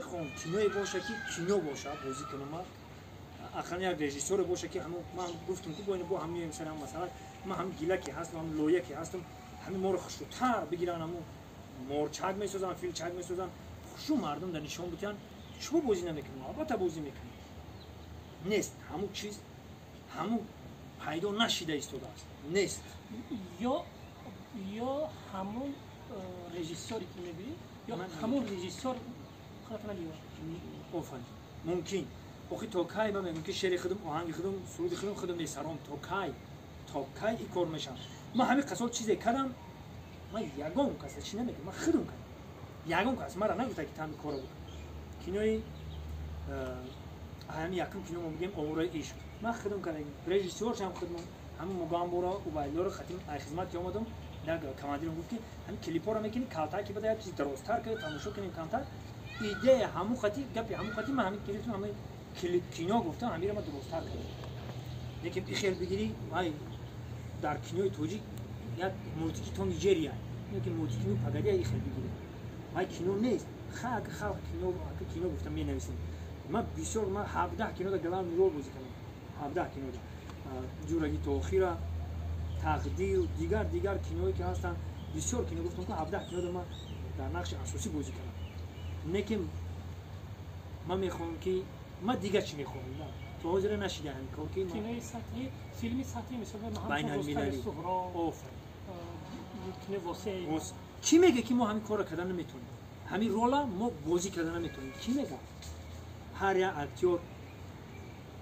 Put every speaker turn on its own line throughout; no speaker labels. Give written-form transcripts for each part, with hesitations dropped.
Мехоҳам киное боша, ки кино боша, бозӣ кунам. Ақаллан як режиссёре боша, ки ҳамун ман гуфтам, ки бо ин бо ҳам сар ҳам масъала, ман ҳам гила ки ҳастам, ҳам лоя ки ҳастам, ҳамин моро хушрӯтар бигиран, ҳамун морчак месозан, филчак месозан, хушу мардум дар нишон бутиян. Шумо бозӣ намекунем? Албатта, бозӣ мекунем. Нест ҳамун чиз, ҳамун пайдо нашида истодааст, нест.
Ё ҳамун режиссёре, ки мегӯӣ, ё ҳамун режиссёр худатона биёр.
Офарин, мумкин. Охи, то кай ман мегӯм, ки шеъри худам, оҳанги худам, суруди худам, худам месаром? То кай, то кай ин кор мешавам? Ман ҳамин қасол чизе кардам, ман ягон каса чӣ намегӯм, ман худам кардам, ягон кас мара нагуфта, ки тами корро бикун. Кинои ҳами якум кино мо мегӯем, «Овораи ишқ», ман худам кардам, режиссёршам худам. Ҳамин Мугамбора Убайдуллоро хатим ай хизмат ки омадам, як командирам гуфт, ки ҳамин клипҳоро мекунӣ, калтар ки бада, як чиз дарозтар кунем, тамошо кунем камтар. Идея ҳамун хати, гапи ҳамун хати ман ҳамин гирифтам, ҳамин клип кино гуфтам, ҳамиро ман дурусттар кардам. Лекин ихел бигирӣ, вай дар кинои тоҷик як мультики Том и Джерри, ки мультики «Ну погоди», ихел бигирӣ, вай кино нест. Халқ кино, кино гуфтам, менависем. Ман бисёр, ман 17 кинода главный роль бозӣ кардам, 17 кинода: «Ҷураги то охира», «Тақдир», дигар дигар киное ки ҳастанд, бисёр кино. Гуфтам, ки 17 кинода ман дар нақши асосӣ бозӣ кардам. Лекин ман мехоҳам, ки ман дигар чӣ мехоҳам, то ҳозира нашида ҳамин кор, ки
кинои сатҳи, филми сатҳи, мисол,
байналмилалӣ.
Офарин. Кинои восеъ.
Кӣ мега, ки мо ҳамин корро карда наметавонем, ҳамин рола мо бозӣ карда наметавонем? Кӣ мега? Ҳар як актёр,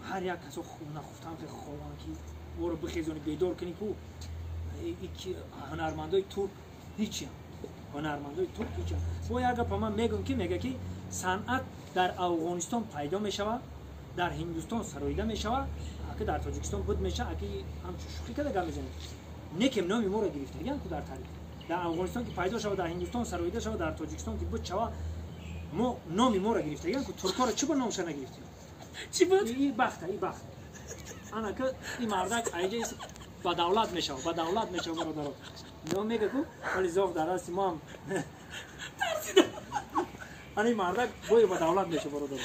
ҳар як касо нахуфтан хованд, ки моро бихезони, бедор кунӣ ку. Ҳунармандои турк ҳичиам, ҳунармандои турк ҳичиам. Бо як гапа ман мегӯм, ки мега, ки санъат дар Афғонистон пайдо мешавад, дар Ҳиндустон сароида мешавад, аки дар Тоҷикистон буд мешавад. Аки ҳамчун шӯхӣ карда гап мезанем, некем номи моро гирифтагиам ку дар таърих. Дар Афғонистон ки пайдо шавад, дар Ҳиндустон сароида шавад, дар Тоҷикистон ки буд шавад, мо номи моро гирифтагиам ку. Туркоро чӣ бо номша нагирифтем?
Чӣ буд?
И бахта, и бахт. Анака и мардак айҷа ба давлат мешавад, ба давлат мешавад, бародаро. Но мега ку, вале зоғ дар дасти мо ҳам. Ана, ин мардак бое ба давлат мешавад, бародаро.